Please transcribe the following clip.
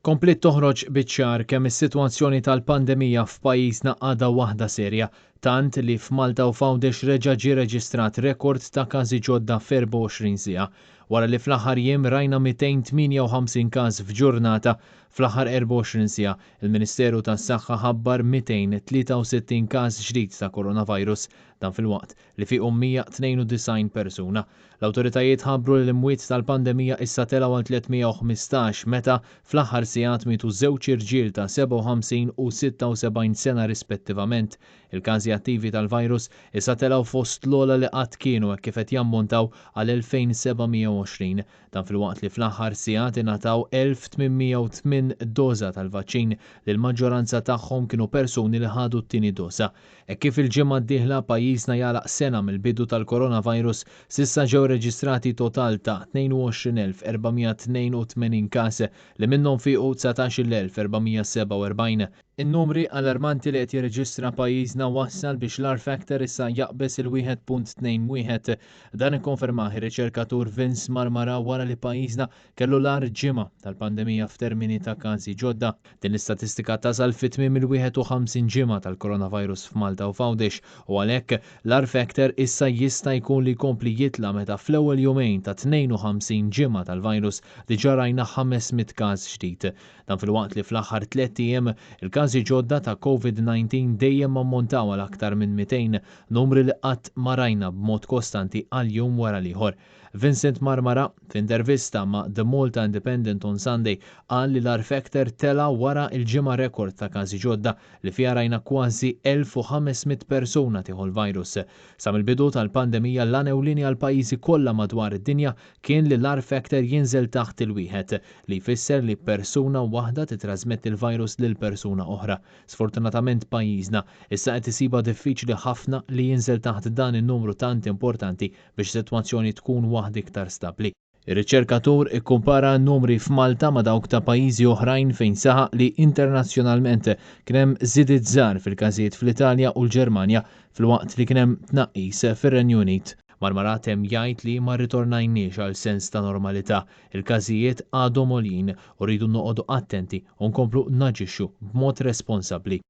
Kompliet toħroġ biċ-ċar kemm is-sitwazzjoni tal-pandemija f'pajjiżna għadha waħda serja, tant li f'Malta u f'Għawdex reġa' ġie reġistrat rekord ta' każi ġodda f'24 siegħa. Wara li fl-aħħar jiem rajna 258 każ f'ġurnata, fl-aħħar 24 siegħa, il-Ministeru tas-Saħħa ħabbar 263 każ ġdid ta' coronavirus. Dan filwaqt li fiequ 192 persuna. L-awtoritajiet ħabbru li l-imwiet tal-pandemija issa telgħu għal 315 meta fl-aħħar sigħat mietu żewġ irġiel ta' 57 u 76 sena rispettivament. Il-każi attivi tal-virus issa telgħu fost l-ogħla li qatt kienu hekk kif qed jammontaw għal 2,720. Dan filwaqt li fl-aħħar sigħat ingħataw 1,808 doża tal-vaċċin li l-maġġoranza tagħhom kienu persuni li ħadu t-tieni doża. Hekk kif il-ġimgħa d-dieħla pajjiżna jagħlaq sena mill-bidu tal-coronavirus, s'issa ġew reġistrati total ta' 22,482 każ li minnhom fiequ 19,447. In-numri allarmanti li qed jirreġistra pajjiżna wassal biex l-R factor issa jaqbeż il-1.21. Dan ikkonfermah ir-riċerkatur Vince Marmara wara li pajjiżna kellu l-agħar ġimgħa tal-pandemija f'termini ta' każi ġodda. Din l-istatistika tasal fi tmiem il-51 ġimgħa tal-coronavirus f'Malta u f'Għawdex u għalhekk l-R factor issa jista' jkun li jkompli jitla' meta fl-ewwel jumejn ta' 52 ġimgħa tal-virus diġà rajna 500 każ ġdid. Dan filwaqt li fl-aħħar tlett ijiem il-każi ġodda ta' Covid-19 dejjem ammontaw għal aktar minn 200, numri li qatt ma rajna b'mod kostanti għal jum wara l-ieħor. Vincent Marmara, f'intervista ma' The Malta Independent on Sunday, qal li l-R factor tela' wara l-ġimgħa rekord ta' każi ġodda li fiha rajna kważi 1,500 persuna tieħu l-virus. Sa mill-bidu tal-pandemija l-għan ewlieni għall-pajjiżi kollha madwar id-dinja kien li l-R factor jinżel taħt il-wieħed, li jfisser li persuna waħda titrasmetti l-virus lil persuna oħra. Sfortunatament pajjiżna issa qed isibha diffiċli ħafna li jinżel taħt dan in-numru tant importanti biex is-sitwazzjoni tkun waħda iktar stabbli. Ir-riċerkatur ikkumpara n-numri f'Malta ma' dawk ta' pajjiżi oħrajn fejn saħaq li internazzjonalment kien hemm żidiet żgħar fil-każijiet fl-Italja u l-Ġermanja filwaqt li kien hemm tnaqqis fir-Renju Unit. Marmara temm jgħid li ma rritornajniex għal sens ta' normalità, il-każijiet għadhom għoljin u rridu noqogħdu attenti u nkomplu naġixxu b'mod responsabbli.